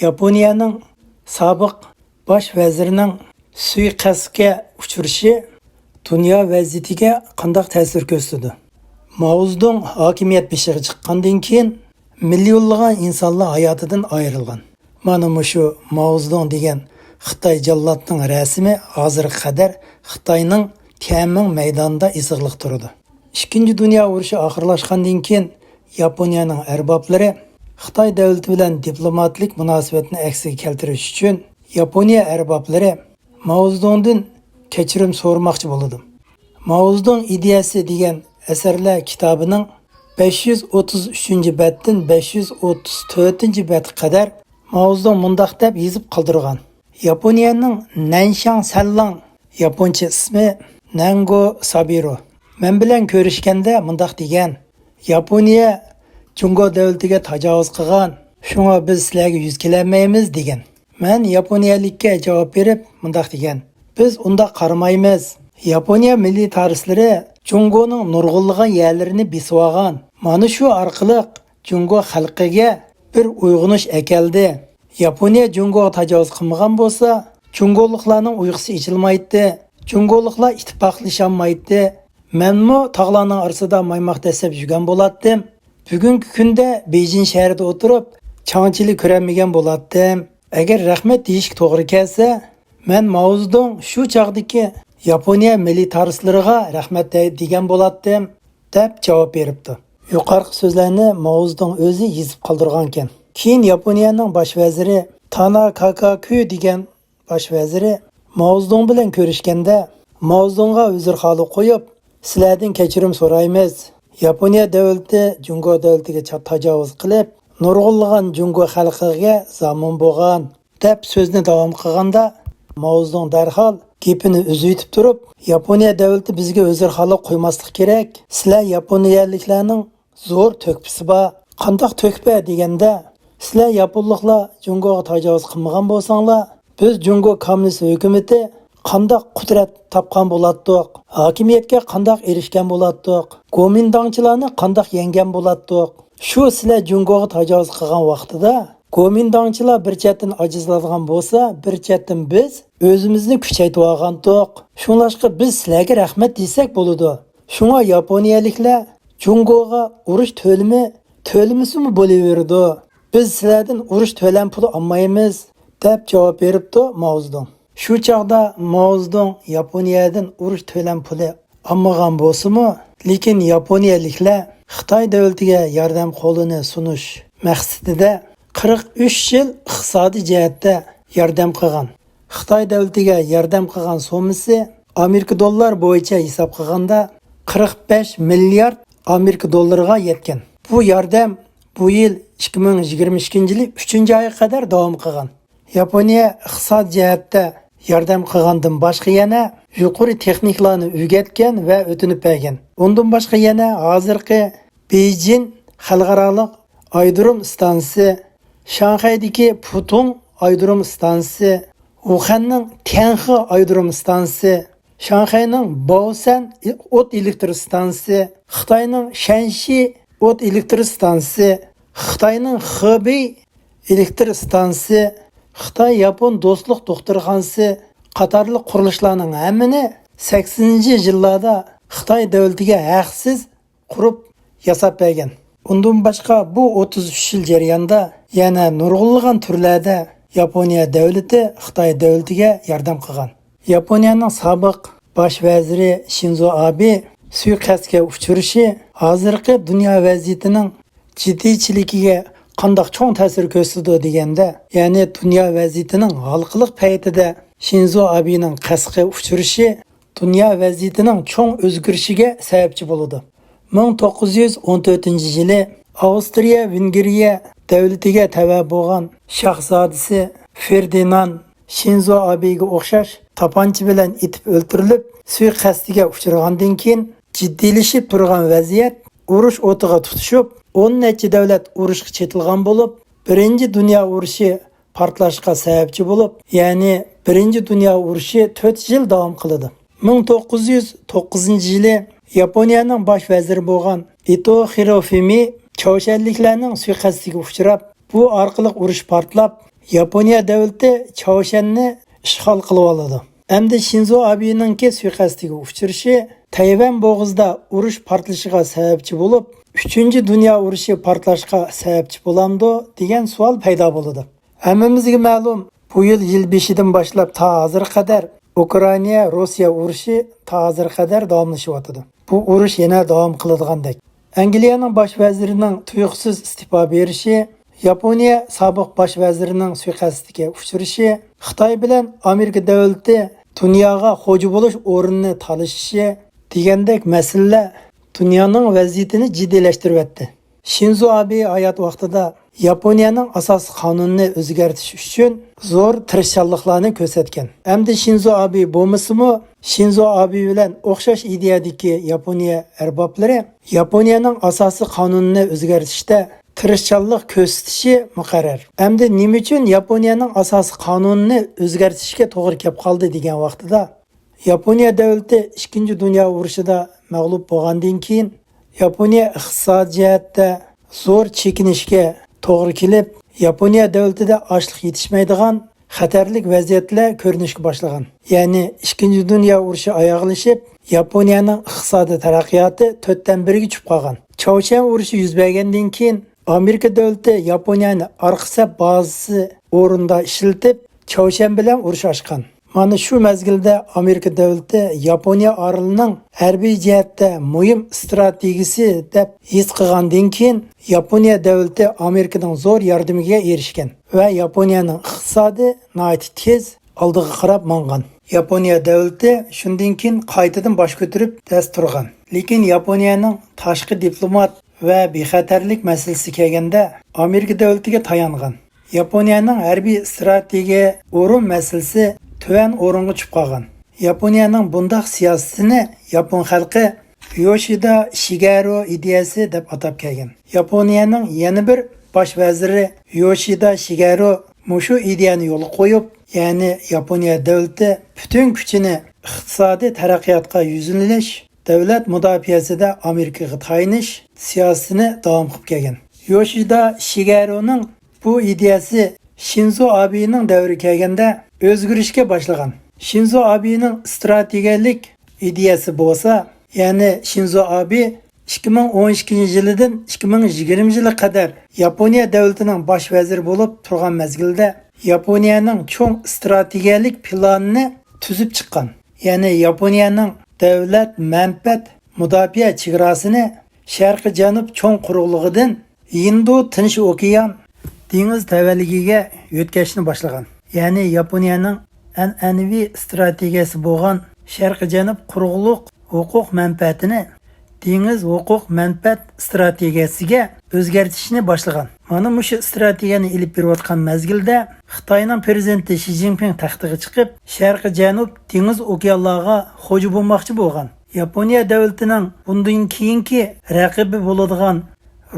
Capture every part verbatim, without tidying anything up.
ياپونىيەنىڭ سابىق باش ۋەزىرىنىڭ سۇيىقەستكە ئۇچرىشى دۇنيا ۋەزىيىتىگە قانداق تەسىر كۆرسىتىدۇ؟ ماۋزېدۇڭ ھاكىمىيەت بېشىغا چىققاندىن كېيىن، مىليونلىغان ئىنسانلار ھاياتىدىن ئايرىلغان. مانا مۇشۇ ماۋزېدۇڭ دېگەن خىتاي جاللاتنىڭ رەسىمى ھازىرغا قەدەر خىتاينىڭ تيەنئەنمېن مەيدانىدا ئېسىقلىق تۇرىدۇ. ئىككىنچى دۇنيا ئۇرۇشى ئاخىرلاشقاندىن كېيىن، ياپونىيەنىڭ ئەربابلىرى خىتاي دۆلىتى بىلەن دىپلوماتلىق مۇناسىۋەتنى ئەكسىگە كەلتۈرۈش ئۈچۈن، ياپونىيە ئەربابلىرى ماۋزېدۇڭدىن كەچۈرۈم سورىماقچى بولىدۇ. ماۋزېدۇڭ ئىدىيەسى دېگەن ئەسەرلەر كىتابىنىڭ بەش يۈز ئوتتۇز ئۈچىنچى بەتتىن بەش يۈز ئوتتۇز تۆتىنچى بەتكە قەدەر ماۋزېدۇڭ مۇنداق دەپ يېزىپ قالدۇرغان: ياپونىيەنىڭ نەنشاڭ سەنلاڭ، ياپونچە ئىسمى نەنگو سابىرو، مەن بىلەن كۆرۈشكەندە مۇنداق دېگەن: ياپونىيە جۇڭگو دۆلىتىگە تاجاۋۇز قىلغان، شۇڭا بىز سىلەرگە يۈز كېلەلمەيمىز، دېگەن. مەن ياپونىيەلىككە جاۋاب بېرىپ مۇنداق دېگەن: بىز ئۇنداق قارىمايمىز. ياپونىيە مىلىتارىستلىرى جۇڭگونىڭ نۇرغۇنلىغان يەرلىرىنى بېسىۋالغان. مانا شۇ ئارقىلىق جۇڭگو خەلقىگە بىر ئويغىنىش ئەكەلدى. ياپونىيە جۇڭگوغا تاجاۋۇز قىلمىغان بولسا، جۇڭگولۇقلارنىڭ ئۇيقۇسى ئېچىلمايتتى. جۇڭگولۇقلار ئىتتىپاقلىشالمايتتى. مەنمۇ تاغلارنىڭ ئارىسىدا مايماق دەسسەپ يۈرگەن بولاتتىم. بۈگۈنكى كۈندە بېيجىڭ شەھىرىدە ئولتۇرۇپ، چاڭچىلى كۆرەلمىگەن بولاتتىم. ئەگەر رەھمەت دېيىشكە توغرا كەلسە، مەن ماۋزېدۇڭ شۇ چاغدىكى ياپونىيە مىلىتارىستلىرىغا رەھمەت دەي-، دېگەن بولاتتىم، دەپ جاۋاب بېرىپتۇ. يۇقىرىقى سۆزلەرنى ماۋزېدۇڭ ئۆزى يېزىپ قالدۇرغانىكەن. كېيىن ياپونىيەنىڭ باش ۋەزىرى تانا كاكاكۈ دېگەن باش ۋەزىرى ماۋزېدۇڭ بىلەن كۆرۈشكەندە، ماۋزېدۇڭغا ئۆزرىخاھلىق قويۇپ، سىلەردىن كەچۈرۈم سورايمىز. ياپونىيە دۆلىتى جۇڭگو دۆلىتىگە چا-، تاجاۋۇز قىلىپ، نۇرغۇنلىغان جۇڭگو خەلقىگە زامىن بولغان، دەپ سۆزىنى داۋام قىلغاندا، ماۋزېدۇڭ دەرھال گېپىنى ئۈزۈۋېتىپ تۇرۇپ، ياپونىيە دۆلىتى بىزگە ئۆزرىخاھلىق قويماسلىقى كېرەك. سىلەر ياپونىيەلىكلەرنىڭ زور تۆھپىسى بار. قانداق تۆھپە دېگەندە، سىلەر ياپونلۇقلار جۇڭگوغا تاجاۋۇز قىلمىغان بولساڭلار، بىز جۇڭگو كوممۇنىست ھۆكۈمىتى قانداق قۇدرەت تاپقان بولاتتۇق؟ ھاكىمىيەتكە قانداق ئېرىشكەن بولاتتۇق؟ گومىنداڭچىلارنى قانداق يەڭگەن بولاتتۇق؟ شۇ سىلەر جۇڭگوغا تاجاۋۇز قىلغان ۋاقتىدا، گومىنداڭچىلار بىر چەتتىن ئاجىزلانغان بولسا، بىر چەتتىن بىز ئۆزىمىزنى كۈچەيتىۋالغانتۇق. شۇڭلاشقا بىز سىلەرگە رەھمەت دېسەك بولىدۇ. شۇڭا ياپونىيەلىكلەر جۇڭگوغا ئۇرۇش تۆلىمى تۆلىمىسىمۇ بولۇۋېرىدۇ. بىز سىلەردىن ئۇرۇش تۆلەم پۇلى ئالمايمىز، دەپ جاۋاب بېرىپتۇ ماۋزېدۇڭ. شۇ چاغدا ماۋزېدۇڭ ياپونىيەدىن ئۇرۇش تۆلەم پۇلى ئالمىغان بولسىمۇ، لېكىن ياپونىيەلىكلەر خىتاي دۆلىتىگە ياردەم قولىنى سۇنۇش مەقسىتىدە قىرىق ئۈچ يىل ئىقتىسادىي جەھەتتە ياردەم قىلغان. خىتاي دۆلىتىگە ياردەم قىلغان سوممىسى ئامېرىكا دوللار بويىچە ھېساب قىلغاندا قىرىق بەش مىليارد ئامېرىكا دوللىرىغا يەتكەن. بۇ ياردەم بۇ يىل، ئىككى مىڭ يىگىرمە ئىككىنچى يىلى ئۈچىنچى ئايغا قەدەر داۋام قىلغان. ياپونىيە ئىقتىساد جەھەتتە ياردەم قىلغاندىن باشقا يەنە يۇقىرى تېخنىكىلارنى ئۆگەتكەن ۋە ئۆتۈنۈپ بەرگەن. ئۇندىن باشقا يەنە ھازىرقى بېيجىڭ خەلقئارالىق ئايرودروم ئىستانسىسى، شاڭخەيدىكى پۇتۇڭ ئايرودروم ئىستانسىسى، ۋۇخەننىڭ تيەنخې ئايرودروم ئىستانسىسى، شاڭخەينىڭ باۋسەن ئوت ئېلېكتر ئىستانسىسى، خىتاينىڭ شەنشى ئوت ئېلېكتر ئىستانسىسى، خىتاينىڭ خېبېي ئېلېكتر ئىستانسىسى، خىتاي-ياپون دوستلۇق دوختۇرخانىسى قاتارلىق قۇرۇلۇشلارنىڭ ھەممىنى سەكسىنىنچى يىللاردا خىتاي دۆلىتىگە ھەقسىز قۇرۇپ ياساپ بەرگەن. ئۇندىن باشقا بۇ ئوتتۇز ئۈچ يىل جەريانىدا يەنە نۇرغۇنلىغان تۈرلەردە ياپونىيە دۆلىتى خىتاي دۆلىتىگە ياردەم قىلغان. ياپونىيەنىڭ سابىق باش ۋەزىرى شىنزو ئابې سۇيىقەستكە ئۇچرىشى ھازىرقى دۇنيا ۋەزىيىتىنىڭ جىددىيچىلىكىگە قانداق چوڭ تەسىر كۆرسىتىدۇ دېگەندە، يەنى دۇنيا ۋەزىيىتىنىڭ ھالقىلىق پەيتىدە شىنزو ئابېنىڭ قەستكە ئۇچرىشى دۇنيا ۋەزىيىتىنىڭ چوڭ ئۆزگىرىشىگە سەۋەبچى بولىدۇ. مىڭ توققۇز يۈز ئون تۆتىنچى يىلى ئاۋسترىيە ۋېنگرىيە دۆلىتىگە تەۋە بولغان شاھزادىسى فېردىناند شىنزو ئابېگە ئوخشاش تاپانچا بىلەن ئېتىپ ئۆلتۈرۈلۈپ، سۇيىقەستىگە ئۇچرىغاندىن كېيىن، جىددىيلىشىپ تۇرغان ۋەزىيەت ئۇرۇش ئوتىغا تۇتىشىپ، ئون نەچچە دۆلەت ئۇرۇشقا چېتىلغان بولۇپ، بىرىنچى دۇنيا ئۇرۇشى پارتلاشقا سەۋەبچى بولۇپ، يەنى بىرىنچى دۇنيا ئۇرۇشى تۆت يىل داۋام قىلىدۇ. مىڭ توققۇز يۈز توققۇزىنچى يىلى ياپونىيەنىڭ باش ۋەزىرى بولغان ئىتو خىروفىمى چاۋشيەنلىكلەرنىڭ سۇيىقەستىگە ئۇچراپ، بۇ ئارقىلىق ئۇرۇش پارتلاپ، ياپونىيە دۆلىتى چاۋشيەننى ئىشغال قىلىۋالىدۇ. ئەمدى شىنزو ئابېنىڭكى سۇيىقەستىگە ئۇچرىشى تەيۋەن بوغۇزىدا ئۇرۇش پارتلىشىغا سەۋەبچى بولۇپ، ئۈچىنچى دۇنيا ئۇرۇشى پارتلاشقا سەۋەبچى بولامدۇ دېگەن سوئال پەيدا بولىدۇ. ھەممىمىزگە مەلۇم، بۇ يىل يىل بېشىدىن باشلاپ تا ھازىرغا قەدەر ئۇكرائىنا-روسىيە ئۇرۇشى تا ھازىرغا قەدەر داۋاملىشىۋاتىدۇ. بۇ ئۇرۇش يەنە داۋام قىلىدىغاندەك. ئەنگلىيەنىڭ باش ۋەزىرىنىڭ تۇيۇقسىز ئىستېپا بېرىشى، ياپونىيە سابىق باش ۋەزىرىنىڭ سۇيىقەستكە ئۇچرىشى، خىتاي بىلەن ئامېرىكا دۆلىتى دۇنياغا خوجا بولۇش ئورنىنى تالىشىشى دېگەندەك مەسىلىلەر دۇنيانىڭ ۋەزىيىتىنى جىددىيلەشتۈرۈۋەتتى. شىنزو ئابې ھايات ۋاقتىدا ياپونىيەنىڭ ئاساسىي قانۇنىنى ئۆزگەرتىش ئۈچۈن زور تىرىشچانلىقلارنى كۆرسەتكەن. ئەمدى شىنزو ئابې بولمىسىمۇ، شىنزو ئابې بىلەن ئوخشاش ئىدىيەدىكى ياپونىيە ئەربابلىرى ياپونىيەنىڭ ئاساسىي قانۇنىنى ئۆزگەرتىشتە تىرىشچانلىق كۆرسىتىشى مۇقەررەر. ئەمدى نېمە ئۈچۈن ياپونىيەنىڭ ئاساسىي قانۇنىنى ئۆزگەرتىشكە توغرا كەپ قالدى دېگەن ۋاقتىدا، ياپونىيە دۆلىتى ئىككىنچى دۇنيا ئۇرۇشىدا مەغلۇپ بولغاندىن كېيىن، ياپونىيە ئىقتىسادىي جەھەتتە زور چېكىنىشكە توغرا كېلىپ، ياپونىيە دۆلىتىدە ئاشلىق يېتىشمەيدىغان خەتەرلىك ۋەزىيەتلەر كۆرۈنۈشكە باشلىغان. يەنى ئىككىنچى دۇنيا ئۇرۇشى ئاياغلىشىپ، ياپونىيەنىڭ ئىقتىسادىي تەرەققىياتى تۆتتىن بىرىگە چۈشۈپ قالغان. چاۋشيەن ئۇرۇشى يۈز بەرگەندىن كېيىن، ئامېرىكا دۆلىتى ياپونىيەنى ئارقا سەپ بازىسى ئورنىدا ئىشلىتىپ، چاۋشيەن بىلەن ئۇرۇش ئاچقان. مانا شۇ مەزگىلدە ئامېرىكا دۆلىتى ياپونىيە ئارىلىنىڭ ھەربىي جەھەتتە مۇھىم ئىستراتېگىيىسى دەپ ھېس قىلغاندىن كېيىن، ياپونىيە دۆلىتى ئامېرىكىنىڭ زور ياردىمىگە ئېرىشكەن ۋە ياپونىيەنىڭ ئىقتىسادى ناھايىتى تېز ئالدىغا قاراپ ماڭغان. ياپونىيە دۆلىتى شۇندىن كېيىن قايتىدىن باش كۆتۈرۈپ دەس تۇرغان. لېكىن ياپونىيەنىڭ تاشقى دىپلومات ۋە بىخەتەرلىك مەسىلىسى كەلگەندە، ئامېرىكا دۆلىتىگە تايانغان. ياپونىيەنىڭ ھەربىي ئىستراتېگىيە ئورۇن مەسىلىسى تۆۋەن ئورۇنغا چۈشۈپ قالغان. ياپونىيەنىڭ بۇنداق سىياسىتىنى ياپون خەلقى يوشىدا شىگەرۇ ئىدىيەسى دەپ ئاتاپ كەلگەن. ياپونىيەنىڭ يەنە بىر باش ۋەزىرى يوشىدا شىگەرۇ مۇشۇ ئىدىيەنى يولغا قويۇپ، يەنى ياپونىيە دۆلىتى پۈتۈن كۈچىنى ئىقتىسادىي تەرەققىياتقا يۈزلىنىش، دۆلەت مۇداپىئەسىدە ئامېرىكىغا تايىنىش سىياسىتىنى داۋام قىلىپ كەلگەن. يوشىدا شىگەرۇنىڭ بۇ ئىدىيەسى شىنزو ئابېنىڭ دەۋرى كەلگەندە ئۆزگىرىشكە باشلىغان. شىنزو ئابېنىڭ ئىستراتېگىيەلىك ئىدىيەسى بولسا، يەنى شىنزو ئابې ئىككى مىڭ ئون ئىككىنچى يىلىدىن ئىككى مىڭ يىگىرمە يىلى قەدەر ياپونىيە دۆلىتىنىڭ باش ۋەزىرى بولۇپ تۇرغان مەزگىلدە ياپونىيەنىڭ چوڭ ئىستراتېگىيەلىك پىلانىنى تۈزۈپ چىققان. يەنى ياپونىيەنىڭ دۆلەت مەنپەئەت مۇداپىئە چېگراسىنى شەرقىي جەنۇب چوڭ قۇرۇقلۇقىدىن ھىندى تىنچ ئوكيان دېڭىز تەۋەلىكىگە يۆتكەشنى باشلىغان. يەنى ياپونىيەنىڭ ئەنئەنىۋى ئىستراتېگىيەسى بولغان شەرقىي جەنۇب قۇرۇقلۇق ھوقۇق مەنپەئەتىنى دېڭىز ھوقۇق مەنپەئەت ئىستراتېگىيەسىگە ئۆزگەرتىشنى باشلىغان. مانا مۇشۇ ئىستراتېگىيەنى ئېلىپ بېرىۋاتقان مەزگىلدە خىتاينىڭ پىرېزىدېنتى شى جىنپىڭ تەختىگە چىقىپ، شەرقىي جەنۇب دېڭىز ئوكيانلارغا خوجا بولماقچى بولغان. ياپونىيە دۆلىتىنىڭ بۇندىن كېيىنكى رەقىبى بولىدىغان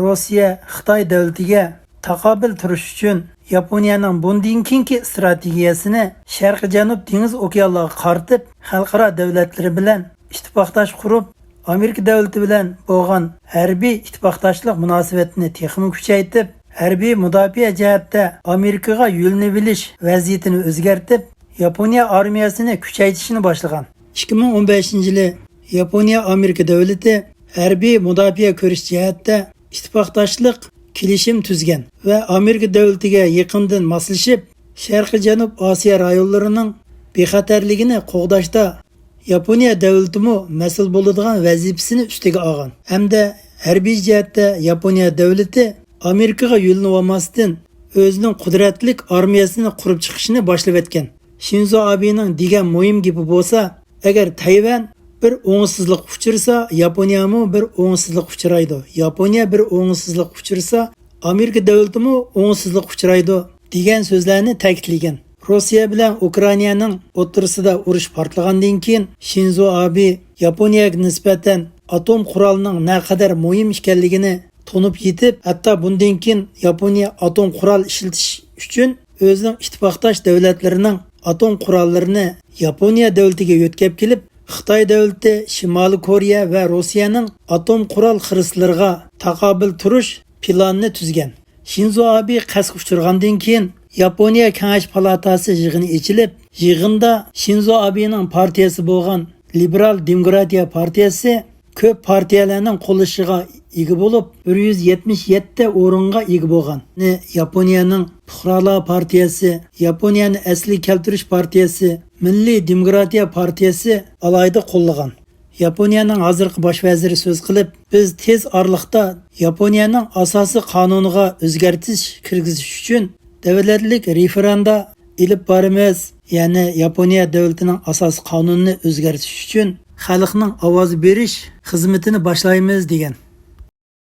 روسىيە، خىتاي دۆلىتىگە تاقابىل تۇرۇش ئۈچۈن ياپونىيەنىڭ بۇندىن كېيىنكى ئىستراتېگىيەسىنى شەرقىي جەنۇب دېڭىز ئوكيانلارغا قارىتىپ، خەلقئارا دۆلەتلىرى بىلەن ئىتتىپاقداش قۇرۇپ، ئامېرىكا دۆلىتى بىلەن بولغان ھەربىي ئىتتىپاقداشلىق مۇناسىۋىتىنى تېخىمۇ كۈچەيتىپ، ھەربىي مۇداپىئە جەھەتتە ئامېرىكىغا يۆلىنىۋېلىش ۋەزىيىتىنى ئۆزگەرتىپ، ياپونىيە ئارمىيەسىنى كۈچەيتىشنى باشلىغان. ئىككى مىڭ ئون بەشىنچى يىلى ياپونىيە ئامېرىكا دۆلىتى ھەربىي مۇداپىئە كۆرۈش جەھەتتە ئىتتىپاقداشلىق كېلىشىم تۈزگەن ۋە ئامېرىكا دۆلىتىگە يېقىندىن ماسلىشىپ، شەرقىي جەنۇب ئاسىيا رايونلىرىنىڭ بىخەتەرلىكىنى قوغداشتا ياپونىيە دۆلىتىمۇ مەسئۇل بولىدىغان ۋەزىپىسىنى ئۈستىگە ئالغان ھەمدە ھەربىي جەھەتتە ياپونىيە دۆلىتى ئامېرىكىغا يۆلىنىۋالماستىن، ئۆزىنىڭ قۇدرەتلىك ئارمىيەسىنى قۇرۇپ چىقىشنى باشلىۋەتكەن. شىنزو ئابېنىڭ دېگەن مۇھىم گېپى بولسا، ئەگەر تەيۋەن بىر ئوڭۇشسىزلىققا ئۇچرىسا، ياپونىيەمۇ بىر ئوڭۇشسىزلىققا ئۇچرايدۇ. ياپونىيە بىر ئوڭۇشسىزلىققا ئۇچرىسا، ئامېرىكا دۆلىتىمۇ ئوڭۇشسىزلىققا ئۇچرايدۇ، دېگەن سۆزلەرنى تەكىتلىگەن. روسىيە بىلەن ئۇكرائىنانىڭ ئوتتۇرىسىدا ئۇرۇش پارتلىغاندىن كېيىن، شىنزو ئابې ياپونىيەگە نىسبەتەن ئاتوم قورالىنىڭ نەقەدەر مۇھىم ئىكەنلىكىنى تونۇپ يېتىپ، ھەتتا بۇندىن كېيىن ياپونىيە ئاتوم قورال ئىشلىتىش ئۈچۈن ئۆزىنىڭ ئىتتىپاقداش دۆلەتلىرىنىڭ ئاتوم قوراللىرىنى ياپونىيە دۆلىتىگە يۆتكەپ كېلىپ، خىتاي دۆلىتى، شىمالىي كورېيە ۋە روسىيەنىڭ ئاتوم قورال خىرىسلىرىغا تاقابىل تۇرۇش پىلانىنى تۈزگەن. شىنزو ئابې قەستكە ئۇچرىغاندىن كېيىن، ياپونىيە كېڭەش پالاتاسى يىغىنى ئېچىلىپ، يىغىندا شىنزو ئابېنىڭ پارتىيەسى بولغان لىبېرال دېموكراتىيە پارتىيەسى كۆپ پارتىيەلەرنىڭ قوللىشىغا ئىگە بولۇپ، بىر يۈز يەتمىش يەتتە ئورۇنغا ئىگە بولغان. يەنى ياپونىيەنىڭ پۇقرالار پارتىيەسى، ياپونىيەنى ئەسلىگە كەلتۈرۈش پارتىيەسى، مىللىي دېموكراتىيە پارتىيەسى ئالاھىدە قوللىغان. ياپونىيەنىڭ ھازىرقى باش ۋەزىرى سۆز قىلىپ، بىز تېز ئارىلىقتا ياپونىيەنىڭ ئاساسىي قانۇنىغا ئۆزگەرتىش كىرگۈزۈش ئۈچۈن دۆلەتلىك رېفېرېندا ئېلىپ بارىمىز، يەنى ياپونىيە دۆلىتىنىڭ ئاساسىي قانۇنىنى ئۆزگەرتىش ئۈچۈن خەلقنىڭ ئاۋاز بېرىش خىزمىتىنى باشلايمىز، دېگەن.